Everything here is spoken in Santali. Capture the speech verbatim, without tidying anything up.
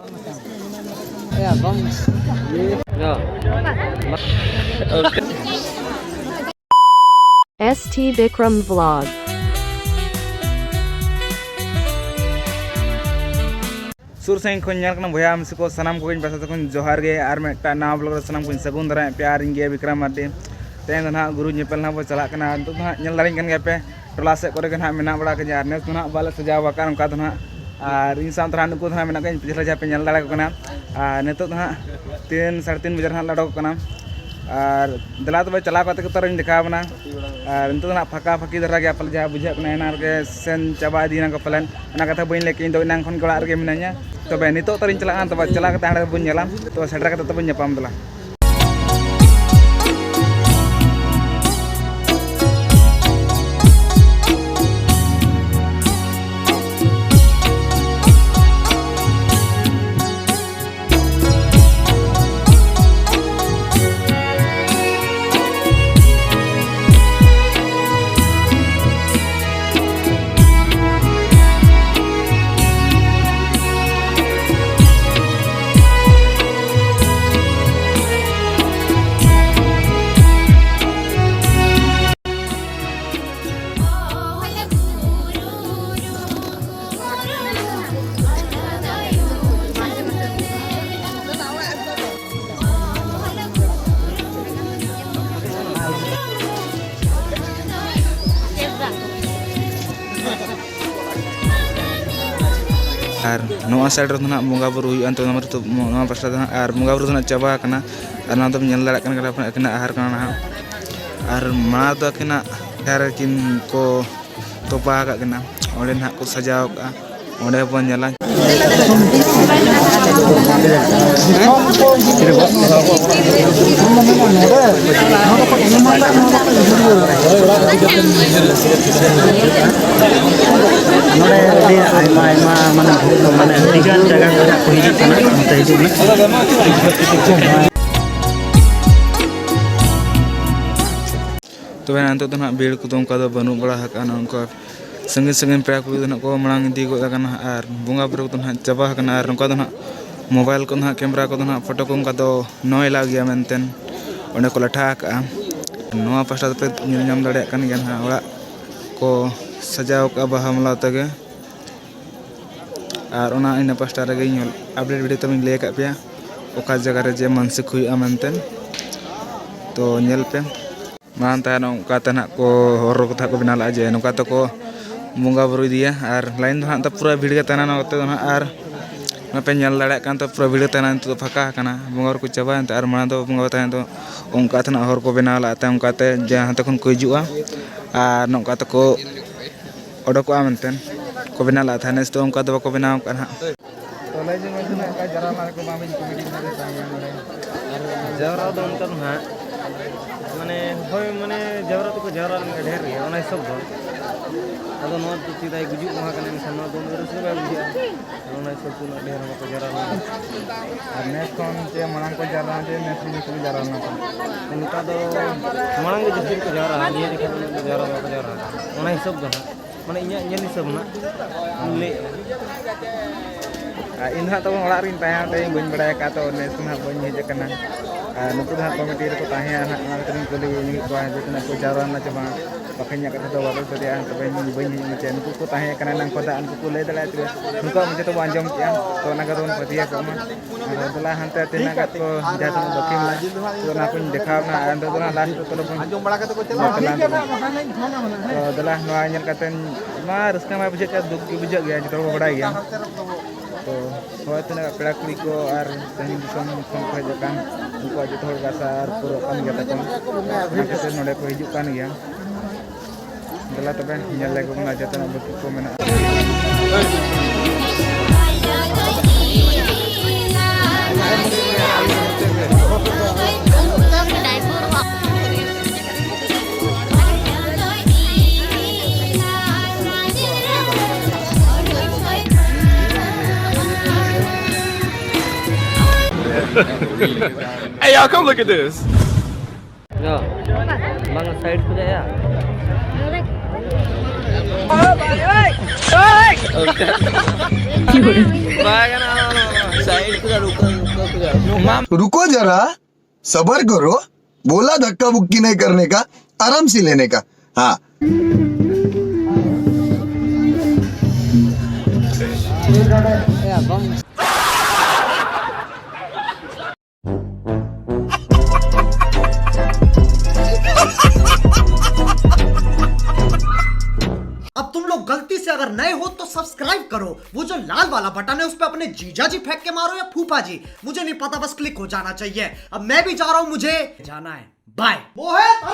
S T Bikram Vlog. ᱥᱩᱨ ᱥᱟᱺᱜᱤᱧ ᱠᱷᱚᱱ ᱧᱮᱞ ᱠᱟᱱᱟ ᱵᱚᱭᱦᱟ ᱢᱤᱥᱤ ᱠᱚ, ᱥᱟᱱᱟᱢ ᱠᱚᱜᱮᱧ ᱯᱟᱥᱮ ᱛᱟᱠᱚᱧ ᱡᱚᱦᱟᱨ ᱜᱮ᱾ ᱟᱨ ᱢᱤᱫᱴᱟᱝ ᱱᱟᱣᱟ vlog ᱨᱮ ᱥᱟᱱᱟᱢ ᱠᱚᱧ ᱥᱟᱹᱜᱩᱱ ᱫᱟᱨᱟᱢᱮᱫ ᱯᱮᱭᱟ᱾ ᱟᱨ ᱤᱧ ᱜᱮ ᱵᱤᱠᱨᱚᱢ ᱢᱟᱨᱰᱤ᱾ ᱛᱮᱦᱮᱧ ᱫᱚ ᱱᱟᱦᱟᱜ ᱜᱩᱨᱩ ᱧᱮᱯᱮᱞ ᱱᱟᱦᱟᱜ ᱵᱚ ᱪᱟᱞᱟᱜ ᱠᱟᱱᱟ᱾ ᱟᱨ ᱱᱤᱛᱚᱜ ᱫᱚ ᱱᱟᱦᱟᱜ ᱧᱮᱞ ᱫᱟᱲᱮᱧ ᱠᱟᱱ ᱜᱮᱭᱟ ᱯᱮ, ᱴᱚᱞᱟ ᱥᱮᱫ ᱠᱚᱨᱮ ᱜᱮ ᱱᱟᱦᱟᱜ ᱢᱮᱱᱟᱜ ᱵᱟᱲᱟ ᱠᱟᱹᱧᱟ᱾ ᱟᱨ ᱱᱮᱥ ᱫᱚ ᱱᱟᱦᱟᱜ ᱵᱟᱞᱮ ᱥᱟᱡᱟᱣ ᱟᱠᱟᱫ ᱚᱱᱠᱟ ᱫᱚ ᱱᱟᱦᱟᱜ᱾ ᱟᱨ ᱤᱧ ᱥᱟᱶᱛᱮ ᱱᱟᱦᱟᱜ ᱱᱩᱠᱩ ᱫᱚ ᱱᱟᱦᱟᱜ ᱢᱮᱱᱟᱜ ᱠᱚᱣᱟ, ᱤᱧ ᱯᱤᱪᱷᱞᱟᱹ ᱡᱟᱦᱟᱸ ᱯᱮ ᱧᱮᱞ ᱫᱟᱲᱮ ᱠᱚ ᱠᱟᱱᱟ᱾ ᱟᱨ ᱱᱤᱛᱚᱜ ᱫᱚ ᱱᱟᱦᱟᱜ ᱛᱤᱱ, ᱥᱟᱲᱮ ᱛᱤᱱ ᱵᱟᱡᱮ ᱱᱟᱦᱟᱜ ᱞᱮ ᱚᱰᱚᱠᱚᱜ ᱠᱟᱱᱟ᱾ ᱟᱨ ᱫᱮᱞᱟ ᱛᱚᱵᱮ ᱪᱟᱞᱟᱣ ᱠᱟᱛᱮ ᱜᱮ ᱛᱚ ᱟᱨᱚᱧ ᱫᱮᱠᱷᱟᱣ ᱟᱵᱚᱱᱟ᱾ ᱟᱨ ᱱᱤᱛᱚᱜ ᱫᱚ ᱱᱟᱦᱟᱜ ᱯᱷᱟᱸᱠᱟ ᱯᱷᱟᱸᱠᱤ ᱫᱷᱟᱨᱟ ᱜᱮᱭᱟ, ᱯᱟᱞᱮ ᱡᱟᱦᱟᱸ ᱵᱩᱡᱷᱟᱹᱜ ᱠᱟᱱᱟ, ᱮᱱᱟᱝ ᱨᱮᱜᱮ ᱥᱮᱱ ᱪᱟᱵᱟ ᱤᱫᱤᱭᱮᱱᱟ ᱠᱚ ᱯᱟᱞᱮᱱ᱾ ᱚᱱᱟ ᱠᱟᱛᱷᱟ ᱵᱟᱹᱧ ᱞᱟᱹᱭ ᱠᱮᱫᱟ, ᱤᱧ ᱫᱚ ᱮᱱᱟᱝ ᱠᱷᱚᱱ ᱜᱮ ᱚᱲᱟᱜ ᱨᱮᱜᱮ ᱢᱤᱱᱟᱹᱧᱟ᱾ ᱛᱚᱵᱮ ᱱᱤᱛᱚᱜ ᱛᱟᱨᱤᱧ ᱪᱟᱞᱟᱜᱼᱟ, ᱛᱚᱵᱮ ᱪᱟᱞᱟᱣ ᱠᱟᱛᱮ ᱦᱟᱸᱰᱮ ᱵᱚᱱ ᱧᱮᱞᱟ᱾ ᱛᱚᱵᱮ ᱥᱮᱴᱮᱨ ᱠᱟᱛᱮ ᱛᱚᱵᱚᱱ ᱧᱟᱯᱟᱢ ᱫᱮᱞᱟ᱾ ᱟᱨ ᱱᱚᱣᱟ side ᱨᱮᱫᱚ ᱱᱟᱦᱟᱜ ᱵᱚᱸᱜᱟ ᱵᱩᱨᱩ ᱦᱩᱭᱩᱜᱼᱟ, ᱱᱤᱛᱚᱜ ᱱᱚᱣᱟ ᱨᱮᱫᱚ, ᱱᱚᱣᱟ ᱯᱟᱥᱴᱟ ᱫᱚ ᱱᱟᱦᱟᱜ, ᱟᱨ ᱵᱚᱸᱜᱟ ᱵᱩᱨᱩ ᱫᱚ ᱱᱟᱦᱟᱜ ᱪᱟᱵᱟ ᱟᱠᱟᱱᱟ᱾ ᱟᱨ ᱱᱚᱣᱟ ᱫᱚᱵᱚᱱ ᱧᱮᱞ ᱫᱟᱲᱮᱭᱟᱜ ᱠᱟᱱ ᱜᱮᱭᱟ ᱟᱹᱠᱤᱱᱟᱜ ᱟᱦᱟᱨ ᱠᱟᱱᱟ ᱱᱟᱦᱟᱜ᱾ ᱟᱨ ᱢᱟᱲᱟᱝ ᱫᱚ ᱟᱹᱠᱤᱱᱟᱜ ᱟᱦᱟᱨ ᱨᱮᱠᱤᱱ ᱠᱚ ᱛᱚᱯᱟ ᱟᱠᱟᱫ ᱠᱤᱱᱟ, ᱚᱸᱰᱮ ᱱᱟᱦᱟᱜ ᱠᱚ ᱥᱟᱡᱟᱣ ᱟᱠᱟᱫᱼᱟ᱾ ᱚᱸᱰᱮ ᱵᱚᱱ ᱧᱮᱞᱟ᱾ ᱱᱚᱰᱮ ᱟᱹᱰᱤ ᱟᱭᱢᱟ ᱟᱭᱢᱟ ᱢᱟᱱᱮ, ᱢᱟᱱᱮ ᱟᱹᱰᱤᱜᱟᱱ ᱡᱟᱭᱜᱟ ᱠᱷᱚᱱᱟᱜ ᱠᱚ ᱦᱤᱡᱩᱜ ᱠᱟᱱᱟ, ᱱᱚᱛᱮ ᱦᱤᱡᱩᱜ ᱢᱮ᱾ ᱛᱚᱵᱮ ᱱᱤᱛᱚᱜ ᱫᱚ ᱱᱟᱦᱟᱜ ᱵᱷᱤᱲ ᱠᱚᱫᱚ ᱚᱱᱠᱟ ᱫᱚ ᱵᱟᱹᱱᱩᱜ ᱵᱟᱲᱟ ᱟᱠᱟᱫᱼᱟ᱾ ᱱᱚᱝᱠᱟ ᱥᱟᱺᱜᱤᱧ ᱥᱟᱺᱜᱤᱧ ᱯᱮᱲᱟ ᱠᱚ ᱫᱚ ᱱᱟᱦᱟᱜ ᱠᱚ ᱢᱟᱲᱟᱝ ᱤᱫᱤ ᱜᱚᱫ ᱟᱠᱟᱱᱟ ᱟᱨ ᱵᱚᱸᱜᱟ ᱵᱩᱨᱩ ᱠᱚᱫᱚ ᱱᱟᱦᱟᱜ ᱪᱟᱵᱟ ᱟᱠᱟᱱᱟ᱾ ᱟᱨ ᱱᱚᱝᱠᱟ ᱫᱚ ᱱᱟᱦᱟᱜ ᱢᱳᱵᱟᱭᱤᱞ ᱠᱚ ᱱᱟᱦᱟᱜ, ᱠᱮᱢᱮᱨᱟ ᱠᱚᱫᱚ ᱱᱟᱦᱟᱜ, ᱯᱷᱳᱴᱳ ᱠᱚ ᱚᱱᱠᱟ ᱫᱚ ᱱᱚᱭ ᱞᱟᱜ ᱜᱮᱭᱟ ᱢᱮᱱᱛᱮ ᱚᱸᱰᱮ ᱠᱚ ᱞᱟᱴᱷᱟ ᱟᱠᱟᱜᱼᱟ᱾ ᱱᱚᱣᱟ ᱯᱟᱥᱴᱟ ᱫᱚᱯᱮ ᱧᱮᱞ ᱧᱟᱢ ᱫᱟᱲᱮᱭᱟᱜ ᱠᱟᱱ ᱜᱮᱭᱟ ᱱᱟᱦᱟᱜ, ᱚᱲᱟᱜ ᱠᱚ ᱥᱟᱡᱟᱣ ᱠᱟᱜᱼᱟ ᱵᱟᱦᱟ ᱢᱟᱞᱟ ᱛᱮᱜᱮ᱾ ᱟᱨ ᱚᱱᱟ ᱤᱱᱟᱹ ᱯᱟᱥᱴᱟ ᱨᱮᱜᱮ ᱤᱧ ᱟᱯᱰᱮᱴ ᱵᱷᱤᱰᱤᱭᱳ ᱛᱮᱢᱟᱧ ᱞᱟᱹᱭ ᱟᱠᱟᱫ ᱯᱮᱭᱟ, ᱚᱠᱟ ᱡᱟᱭᱜᱟ ᱨᱮ ᱡᱮ ᱢᱟᱱᱥᱤᱠ ᱦᱩᱭᱩᱜᱼᱟ ᱢᱮᱱᱛᱮ᱾ ᱛᱚ ᱧᱮᱞ ᱯᱮ, ᱢᱟᱲᱟᱝ ᱛᱟᱦᱮᱸ ᱱᱚᱝᱠᱟ ᱛᱮ ᱱᱟᱦᱟᱜ ᱠᱚ ᱦᱚᱨ ᱠᱚ ᱛᱟᱦᱮᱸ ᱠᱚ ᱵᱮᱱᱟᱣ ᱞᱮᱫᱼᱟ, ᱡᱮ ᱱᱚᱝᱠᱟ ᱛᱮᱠᱚ ᱵᱚᱸᱜᱟ ᱵᱩᱨᱩ ᱤᱫᱤᱭᱟ᱾ ᱟᱨ ᱞᱟᱭᱤᱱ ᱫᱚ ᱱᱟᱦᱟᱜ ᱯᱩᱨᱟᱹ ᱵᱷᱤᱲ ᱜᱮ ᱛᱟᱦᱮᱱᱟ ᱱᱚᱛᱮ ᱫᱚ ᱱᱟᱦᱟᱜ᱾ ᱟᱨ ᱚᱱᱟ ᱯᱮ ᱧᱮᱞ ᱫᱟᱲᱮᱭᱟᱜ ᱠᱟᱱ ᱛᱟᱦᱮᱸ, ᱯᱩᱨᱟᱹ ᱵᱷᱤᱲ ᱜᱮ ᱛᱟᱦᱮᱱᱟ, ᱱᱤᱛᱚᱜ ᱫᱚ ᱯᱷᱟᱸᱠᱟ ᱟᱠᱟᱱᱟ᱾ ᱵᱚᱸᱜᱟ ᱵᱩᱨᱩ ᱠᱚ ᱪᱟᱵᱟᱭᱮᱱ ᱛᱮ, ᱟᱨ ᱢᱟᱲᱟᱝ ᱫᱚ ᱵᱚᱸᱜᱟ ᱛᱟᱦᱮᱸ ᱫᱚ ᱚᱱᱠᱟ ᱛᱮ ᱱᱟᱦᱟᱜ ᱦᱚᱨ ᱠᱚ ᱵᱮᱱᱟᱣ ᱞᱮᱫ ᱛᱮ, ᱚᱱᱠᱟ ᱛᱮ ᱡᱟᱦᱟᱸ ᱛᱮ ᱠᱷᱚᱱ ᱠᱚ ᱦᱤᱡᱩᱜᱼᱟ ᱟᱨ ᱱᱚᱝᱠᱟ ᱛᱮᱠᱚ ᱚᱰᱚᱠᱚᱜᱼᱟ ᱢᱮᱱᱛᱮ ᱠᱚ ᱵᱮᱱᱟᱣ ᱞᱮᱫ ᱛᱟᱦᱮᱸᱫ᱾ ᱱᱮᱥ ᱫᱚ ᱚᱱᱠᱟ ᱫᱚ ᱵᱟᱠᱚ ᱵᱮᱱᱟᱣ ᱟᱠᱟᱫᱼᱟ ᱱᱟᱦᱟᱜ᱾ ᱛᱚ ᱞᱟᱹᱭ ᱧᱚᱜ ᱢᱮ ᱛᱤᱱᱟᱹᱜ ᱚᱱᱠᱟ ᱡᱟᱣᱨᱟ ᱞᱮᱱᱟ ᱠᱚ, ᱵᱟᱝ ᱵᱤᱱ ᱠᱚᱢᱤᱴᱤ ᱠᱟᱱᱟ ᱥᱮ ᱛᱟᱦᱮᱸ ᱠᱟᱱᱟ ᱱᱚᱰᱮ? ᱡᱟᱣᱨᱟ ᱫᱚ ᱚᱱᱠᱟ ᱫᱚ ᱱᱟᱦᱟᱜ, ᱢᱟᱱᱮ, ᱦᱳᱭ, ᱢᱟᱱᱮ, ᱡᱟᱣᱨᱟ ᱫᱚᱠᱚ ᱡᱟᱣᱨᱟ ᱞᱮᱱ ᱜᱮᱭᱟ ᱰᱷᱮᱨ ᱜᱮ, ᱚᱱᱟ ᱦᱤᱥᱟᱹᱵ ᱫᱚ᱾ ᱟᱫᱚ ᱱᱚᱣᱟ ᱫᱚ ᱪᱮᱫᱟᱜ ᱜᱩᱡᱩᱜ ᱢᱟᱦᱟ ᱠᱟᱱᱟ, ᱮᱱᱠᱷᱟᱱ ᱱᱚᱣᱟ ᱫᱚ ᱩᱱᱟᱹᱜ ᱨᱟᱹᱥᱠᱟᱹ ᱵᱟᱭ ᱵᱩᱡᱷᱟᱹᱜᱼᱟ᱾ ᱚᱱᱟ ᱦᱤᱥᱟᱹᱵ ᱛᱮ ᱩᱱᱟᱹᱜ ᱰᱷᱮᱨ ᱦᱚᱸ ᱵᱟᱠᱚ ᱡᱟᱣᱨᱟ ᱞᱮᱱᱟ᱾ ᱟᱨ ᱱᱮᱥ ᱠᱷᱚᱱ ᱪᱮ ᱢᱟᱲᱟᱝ ᱠᱚ ᱡᱟᱣᱨᱟ ᱞᱮᱱᱟ, ᱪᱮ ᱱᱮᱥ ᱜᱮ ᱡᱟᱹᱥᱛᱤ ᱠᱚ ᱡᱟᱣᱨᱟ ᱞᱮᱱᱟ ᱠᱚ? ᱚᱱᱠᱟ ᱫᱚ ᱢᱟᱲᱟᱝ ᱜᱮ ᱡᱟᱹᱥᱛᱤ ᱠᱚ ᱡᱟᱣᱨᱟ, ᱱᱤᱭᱟᱹ ᱡᱚᱠᱷᱚᱱ ᱩᱱᱟᱹᱜ ᱫᱚ ᱡᱟᱣᱨᱟ ᱵᱟᱠᱚ ᱡᱟᱣᱨᱟ ᱟᱠᱟᱱᱟ᱾ ᱚᱱᱟ ᱦᱤᱥᱟᱹᱵ ᱫᱚ ᱱᱟᱦᱟᱜ, ᱢᱟᱱᱮ, ᱤᱧᱟᱹᱜ ᱧᱮᱞ ᱦᱤᱥᱟᱹᱵ ᱱᱟᱦᱟᱜ ᱞᱟᱹᱭᱮᱫᱼᱟ᱾ ᱟᱨ ᱤᱧ ᱫᱚ ᱦᱟᱸᱜ ᱛᱟᱵᱚᱱ ᱚᱲᱟᱜ ᱨᱤᱧ ᱛᱟᱦᱮᱸ ᱦᱟᱛᱟᱲ, ᱤᱧ ᱵᱟᱹᱧ ᱵᱟᱲᱟᱭ ᱟᱠᱟᱫ, ᱛᱚ ᱱᱮᱥ ᱫᱚ ᱦᱟᱸᱜ ᱵᱟᱹᱧ ᱦᱮᱡ ᱟᱠᱟᱱᱟ᱾ ᱟᱨ ᱱᱩᱠᱩ ᱫᱚ ᱦᱟᱸᱜ ᱠᱚᱢᱤᱴᱤ ᱨᱮᱠᱚ ᱛᱟᱦᱮᱸᱭᱟ ᱦᱟᱸᱜ, ᱚᱱᱟ ᱠᱷᱟᱹᱛᱤᱨ ᱤᱧ ᱠᱩᱞᱤ ᱧᱚᱜᱮᱫ ᱠᱚᱣᱟ ᱡᱮ ᱛᱤᱱᱟᱹᱜ ᱠᱚ ᱡᱟᱣᱨᱟ ᱞᱮᱱᱟ ᱪᱮ ᱵᱟᱝ᱾ ᱵᱟᱠᱷᱟᱱ ᱤᱧᱟᱹᱜ ᱠᱟᱛᱷᱟ ᱫᱚ ᱵᱟᱠᱚ ᱥᱟᱹᱨᱤᱭᱟ, ᱛᱚᱵᱮ ᱤᱧ ᱵᱟᱹᱧ ᱦᱮᱡ ᱮᱱᱟ᱾ ᱪᱮ ᱱᱩᱠᱩ ᱠᱚ ᱛᱟᱦᱮᱸ ᱠᱟᱱᱟ, ᱮᱱᱟᱝ ᱠᱷᱚᱱ ᱫᱚ ᱩᱱᱠᱩ ᱠᱚ ᱞᱟᱹᱭ ᱫᱟᱲᱮᱭᱟᱜᱼᱟ, ᱛᱚᱵᱮ ᱱᱩᱠᱩᱣᱟᱜ ᱢᱚᱪᱟ ᱛᱮᱵᱚ ᱟᱸᱡᱚᱢ ᱠᱮᱜᱼᱟ, ᱛᱚ ᱚᱱᱟ ᱠᱚᱫᱚ ᱵᱚᱱ ᱯᱟᱹᱛᱭᱟᱹᱣ ᱠᱚᱜ ᱢᱟ᱾ ᱟᱨ ᱫᱮᱞᱟ ᱦᱟᱱᱛᱮ ᱛᱤᱱᱟᱹᱜ ᱜᱟᱱ ᱠᱚ ᱡᱟᱦᱟᱸ ᱛᱤᱱᱟᱹᱜ ᱵᱟᱹᱠᱤ ᱢᱮᱱᱟᱜᱼᱟ, ᱛᱚ ᱚᱱᱟ ᱠᱚᱧ ᱫᱮᱠᱷᱟᱣ ᱟᱵᱚᱱᱟ᱾ ᱟᱨ ᱱᱤᱛᱚᱜ ᱫᱚ ᱱᱟᱜ ᱞᱟᱥᱴ ᱩᱛᱟᱹᱨ ᱵᱚᱱ ᱧᱮᱯᱮᱞᱟ᱾ ᱛᱚ ᱫᱮᱞᱟ, ᱱᱚᱣᱟ ᱧᱮᱞ ᱠᱟᱛᱮ ᱢᱟ ᱨᱟᱹᱥᱠᱟᱹ ᱢᱟ ᱵᱩᱡᱷᱟᱹᱜ ᱜᱮᱭᱟ, ᱫᱩᱠ ᱜᱮ ᱵᱩᱡᱷᱟᱹᱜ ᱜᱮᱭᱟ, ᱡᱚᱛᱚ ᱦᱚᱲ ᱵᱚ ᱵᱟᱲᱟᱭ ᱜᱮᱭᱟ᱾ ᱛᱚ ᱦᱳᱭ, ᱛᱤᱱᱟᱹᱜ ᱯᱮᱲᱟ ᱠᱩᱲᱤ ᱠᱚ ᱟᱨ ᱥᱟᱺᱜᱤᱧ ᱫᱤᱥᱚᱢ ᱠᱷᱚᱱ ᱠᱚ ᱦᱮᱡ ᱟᱠᱟᱱ, ᱩᱱᱠᱩᱣᱟᱜ ᱡᱚᱛᱚ ᱦᱚᱲ ᱜᱮ ᱟᱥᱟ ᱟᱨ ᱯᱩᱨᱟᱹᱜ ᱠᱟᱱ ᱜᱮᱭᱟ ᱛᱟᱠᱚ᱾ ᱚᱱᱟ ᱠᱷᱟᱹᱛᱤᱨ ᱱᱚᱰᱮ ᱠᱚ ᱦᱤᱡᱩᱜ ᱠᱟᱱ ᱜᱮᱭᱟ᱾ ᱫᱮᱞᱟ ᱛᱚᱵᱮ, ᱧᱮᱞ ᱞᱮᱜᱮ ᱵᱚᱱ ᱟᱨ ᱡᱚᱛᱚᱱᱟᱜ ᱵᱟᱹᱠᱤ ᱠᱚ ᱢᱮᱱᱟᱜᱼᱟ᱾ Hey, y'all, come look at this. ᱡᱚ, ᱵᱟᱝ ᱥᱟᱭᱤᱰ ᱠᱚ ᱡᱟᱭᱟ᱾ ᱵᱟᱭ ᱜᱟᱱᱚᱜᱼᱟ, ᱱᱚᱣᱟ ᱫᱚ᱾ ᱥᱟᱭᱤᱰ ᱠᱚᱫᱚ ᱨᱩᱠᱚ, ᱨᱩᱠᱚ, ᱨᱩᱠᱚ᱾ ᱢᱟ᱾ रुको जरा, सबर करो। बोला धक्का मुक्की नहीं करने का, आराम से लेने का। हाँ। अब तुम लोग गलती से अगर नए हो तो सब्सक्राइब करो, वो जो लाल वाला बटन है उस पर अपने जीजा जी फेंक के मारो या फूफा जी, मुझे नहीं पता, बस क्लिक हो जाना चाहिए। अब मैं भी जा रहा हूँ, मुझे जाना है, बाय। मोहित,